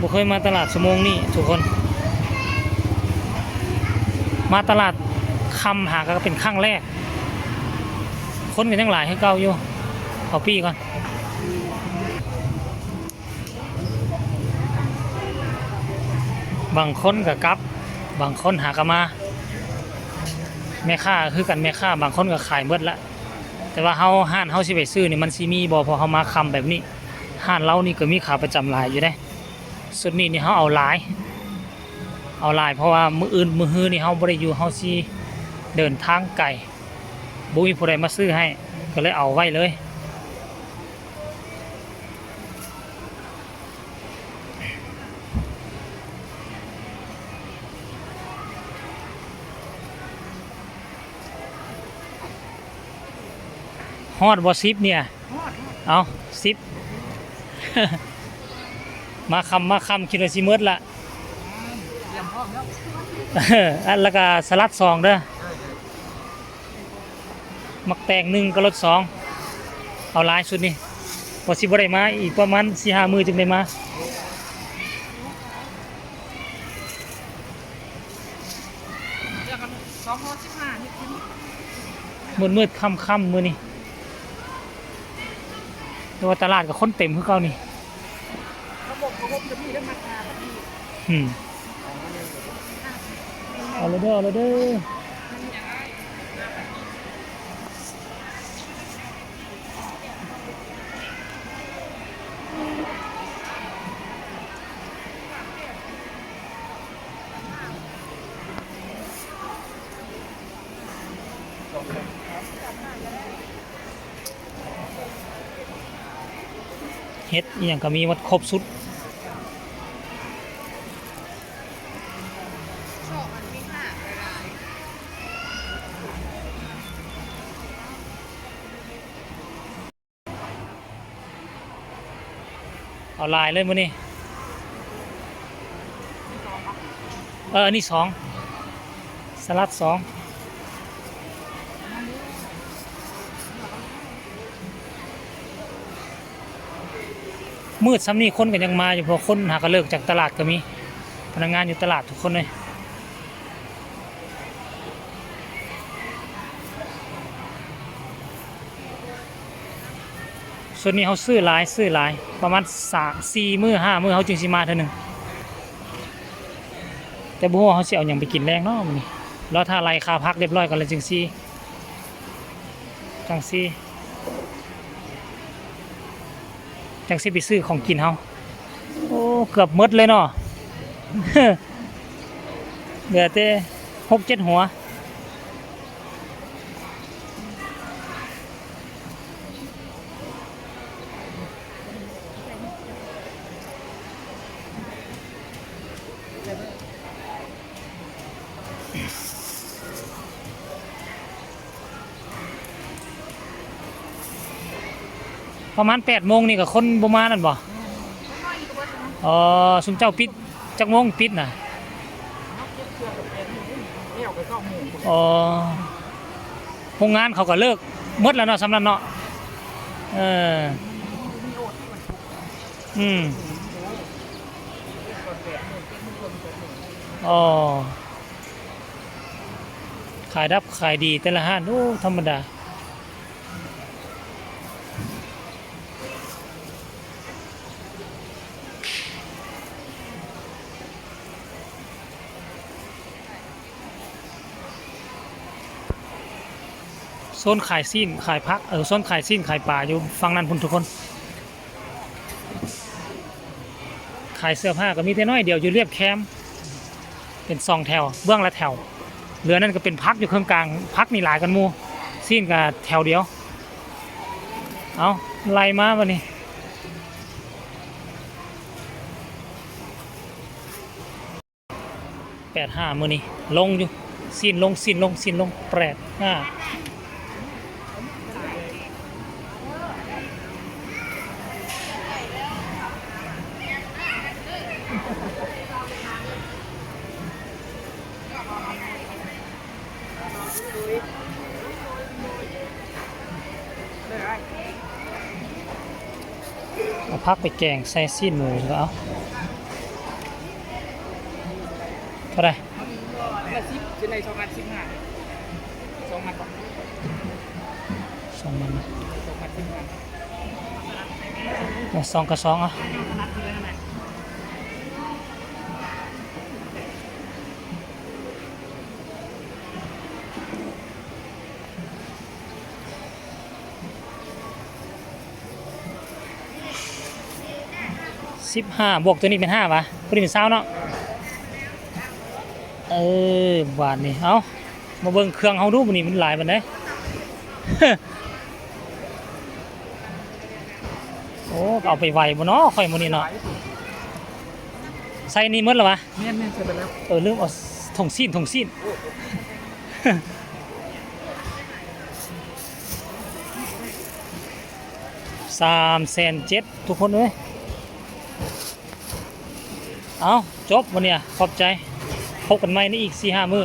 ບໍ່ເຄີຍມາຕະຫຼາດຊົ່ວໂມງນີ້ທຸກຄົນ. ມາຕະຫຼາດຄ່ຳຫາກະເປັນຄັ້ງແລກ. ຄົນກໍຍັງຫຼາຍຄືເກົ່າຢູ່. ເອົາປີ້ກ່ອນ. ບາງຄົນກໍກັບ, ບາງຄົນຫາກະມາ. ແມ່ຄ້າຄືກັນ, ແມ່ຄ້າບາງຄົນກໍຂາຍໝົດລະ. ແຕ່ວ່າເຮົາ, ຮ້ານເຮົາຊິໄປຊື້ນີ້ ມັນຊິມີບໍ່? ເພາະເຮົາມາຄ່ຳແບບນີ້. ຮ້ານເຮົານີ້ກໍມີຂາປະຈຳຫຼາຍຢູ່ເດ້. ຊຸດນີ້ນີ້ເຮົາເອົາຫຼາຍ, ເອົາຫຼາຍ ເພາະວ່າມື້ອື່ນມື້ຮືນີ້ເຮົາບໍ່ໄດ້ຢູ່, ເຮົາຊິເດີນທາງໄກ, ບໍ່ມີຜູ້ໃດມາຊື້ໃຫ້, ກໍເລີຍເອົາໄວ້ເລີຍ. ຮອດບໍ່ສິບເນຍ? ຮອດ, ຮອດ. ເອົ້າ ສິບ. ມາຄ່ຳ, ມາຄ່ຳ, ຄິດວ່າຊິໝົດລະ. ຕຽມພ້ອມແລ້ວ. ອັນ ແລ້ວກະສະຫຼັດສອງເດີ. ໝາກແຕງໜຶ່ງ ກະລົດສອງ. ເອົາຫຼາຍຊຸດນີ້. ວ່າຊິບໍ່ໄດ້ມາ, ອີກປະມານສີ່ຫ້າມື້ຈຶ່ງໄດ້ມາ. ມືດໆ ຄ່ຳໆ ມື້ນີ້. ແຕ່ວ່າຕະຫຼາດກໍຄົນເຕັມຄືເກົ່ານີ້. ອືມ. ເອົາແລ້ວເດີ, ເອົາແລ້ວເດີ. ເຫັດອີ່ຫຍັງກໍມີໝົດ ຄົບຊຸດ. ເອົາຫຼາຍເລີຍມື້ນີ້. ເອີ ອັນນີ້ສອງ, ສະຫຼັດສອງ. ມືດຊ່ຳນີ້ຄົນກໍຍັງມາຢູ່, ເພາະຄົນຫາກະເລີກຈາກຕະຫຼາດກໍມີ, ພະນັກງານຢູ່ຕະຫຼາດທຸກຄົນເລີຍ. ຊຸດນີ້ເຮົາຊື້ຫຼາຍ, ຊື້ຫຼາຍ, ປະມານສາມ ສີ່ມື້ ຫ້າມື້ ເຮົາຈຶ່ງຊິມາເທື່ອໜຶ່ງ. ແຕ່ບໍ່ຮູ້ວ່າເຮົາຊິເອົາຫຍັງໄປກິນແລງເນາະມື້ນີ້. ລໍຖ້າໄລ່ຄ່າຜັກຮຽບຮ້ອຍກ່ອນ ແລ້ວຈຶ່ງຊິ, ຈັ່ງຊິ, ຈັ່ງຊິໄປຊື້ຂອງກິນເຮົາ. ໂອ້ ເກືອບໝົດເລີຍເນາະ. ເຫຼືອແຕ່ຫົກເຈັດຫົວ. ປະມານແປດໂມງນີ້ກໍຄົນບໍ່ມານັ້ນບໍ່? ອໍ ຊຸມເຈົ້າປິດຈັກໂມງປິດນະ? ອໍ ໂຮງງານເຂົາກໍເລີກໝົດແລ້ວເນາະ ສ່ຳນັ້ນເນາະ. ເອີ ອືມ ອໍ ຂາຍດິບຂາຍດີແຕ່ລະຮ້ານ ໂອ້ ທຳມະດາ. ໂຊນຂາຍຊີ້ນຂາຍຜັກ, ເອີ ໂຊນຂາຍຊີ້ນຂາຍປາຢູ່ຝັ່ງນັ້ນພຸ້ນທຸກຄົນ. ຂາຍເສື້ອຜ້າກໍມີແຕ່ໜ້ອຍດຽວ ຢູ່ລຽບແຄມ ເປັນສອງແຖວ ເບື້ອງລະແຖວ. ເຫຼືອນັ້ນກໍເປັນຜັກຢູ່ເຄິ່ງກາງ, ຜັກນີ້ຫຼາຍກວ່າໝູ່, ຊີ້ນກໍແຖວດຽວ. ເອົາ ໄລ່ມາບັດນີ້. ແປດຫ້າ ມື້ນີ້ລົງຢູ່, ຊີ້ນລົງ, ຊີ້ນລົງ, ຊີ້ນລົງ ແປດຫ້າ. ເອົາຜັກໄປແກງໃສ່ຊີ້ນໝູ ແລ້ວກໍເອົາ ບໍ່ໄດ້ ອັນລະສິບ ຊິໄດ້ສອງອັນສິບຫ້າ ສອງມັດບໍ່ ສອງມັດ ສອງມັດສິບຫ້າ ເອົາສອງກະສອງ ເອົາ ສິບຫ້າ ບວກຕົວນີ້ເປັນຫ້າຫວາ ຕົວນີ້ເປັນຊາວເນາະ ເອີ ບາດນີ້ ເອົາ ມາເບິ່ງເຄື່ອງເຮົາດູ ມື້ນີ້ມັນຫຼາຍປານໃດ ໂອ້ ເອົາໄປໄຫວບໍ່ເນາະ ຂ້ອຍມື້ນີ້ເນາະ ໃສ່ນີ້ໝົດແລ້ວຫວາ ແມ່ນໆ ໃສ່ໄປແລ້ວ ເອີ ລືມເອົາຖົງຊີ້ນ ຖົງຊີ້ນ ສາມແສນເຈັດ ທຸກຄົນເອີຍ ເອົາ ຈົບມື້ນີ້ ຂອບໃຈ ພົບກັນໃໝ່ໃນອີກສີ່ຫ້າມື້.